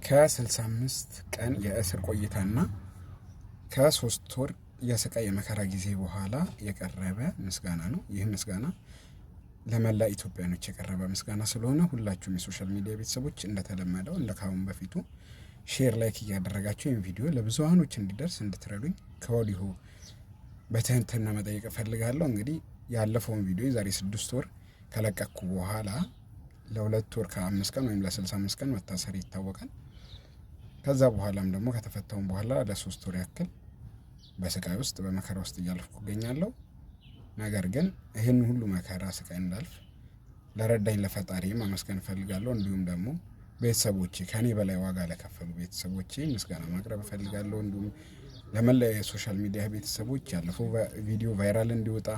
ከ65 ቀን የእስር ቆይታና ከ3 ወር የስቃይ የመከራ ጊዜ በኋላ የቀረበ ምስጋና ነው። ይህ ምስጋና ለመላ ኢትዮጵያኖች የቀረበ ምስጋና ስለሆነ ሁላችሁም የ social media ቤተሰቦች እንደተለመደው እንደ ካሁን በፊቱ share፣ like እያደረጋችሁ ይህን ቪዲዮ ለብዙሃኖች እንዲደርስ እንድትረዱኝ ከወዲሁ በትህትና መጠየቅ እፈልጋለሁ። እንግዲህ ያለፈውን ቪዲዮ የዛሬ 6 ወር ከለቀኩ በኋላ ለ2 ወር ከ5 ቀን ወይም ለ65 ቀን መታሰሬ ይታወቃል። ከዛ በኋላም ደግሞ ከተፈታሁም በኋላ ለ3 ወር ያክል በስቃይ ውስጥ በመከራ ውስጥ እያለፍኩ እገኛለሁ። ነገር ግን ይህን ሁሉ መከራ ስቃይ እንዳልፍ ለረዳኝ ለፈጣሪ ማመስገን እፈልጋለሁ። እንዲሁም ደግሞ ቤተሰቦቼ፣ ከኔ በላይ ዋጋ ለከፈሉ ቤተሰቦቼ ምስጋና ማቅረብ እፈልጋለሁ። እንዲሁም ለመላ የ social media ቤተሰቦች ያለፈው ቪዲዮ viral እንዲወጣ፣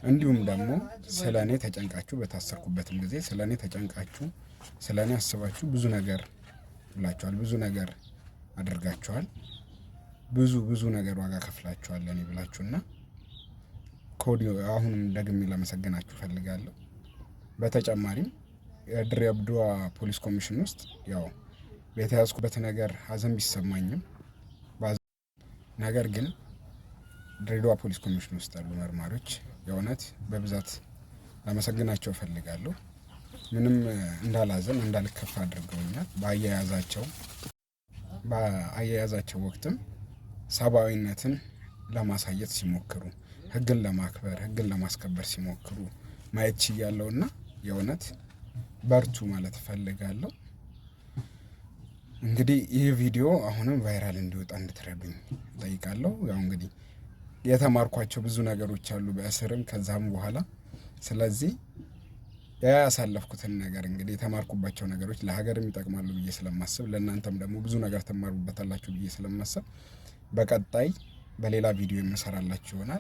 እንዲሁም ደግሞ ስለ እኔ ተጨንቃችሁ፣ በታሰርኩበትም ጊዜ ስለ እኔ ተጨንቃችሁ፣ ስለ እኔ አስባችሁ ብዙ ነገር ብላችኋል፣ ብዙ ነገር አድርጋችኋል፣ ብዙ ብዙ ነገር ዋጋ ከፍላችኋል ለእኔ ብላችሁና ከወዲሁ አሁንም ደግሜ ላመሰግናችሁ እፈልጋለሁ። በተጨማሪም የድሬዳዋ ፖሊስ ኮሚሽን ውስጥ ያው በተያዝኩበት ነገር ሀዘን ቢሰማኝም፣ ነገር ግን ድሬዳዋ ፖሊስ ኮሚሽን ውስጥ ያሉ መርማሪዎች የእውነት በብዛት ላመሰግናቸው እፈልጋለሁ። ምንም እንዳላዘን እንዳልከፋ አድርገውኛል። በአያያዛቸው ወቅትም ሰብአዊነትን ለማሳየት ሲሞክሩ፣ ህግን ለማክበር፣ ህግን ለማስከበር ሲሞክሩ ማየት ችያለሁና የእውነት በርቱ ማለት እፈልጋለሁ። እንግዲህ ይህ ቪዲዮ አሁንም viral እንዲወጣ እንድትረዱኝ እጠይቃለሁ። ያው እንግዲህ የተማርኳቸው ብዙ ነገሮች አሉ በእስርም ከዛም በኋላ። ስለዚህ ያሳለፍኩትን ነገር፣ እንግዲህ የተማርኩባቸው ነገሮች ለሀገርም ይጠቅማሉ ብዬ ስለማስብ፣ ለእናንተም ደግሞ ብዙ ነገር ትማሩበታላችሁ ብዬ ስለማስብ በቀጣይ በሌላ ቪዲዮ የምሰራላችሁ ይሆናል።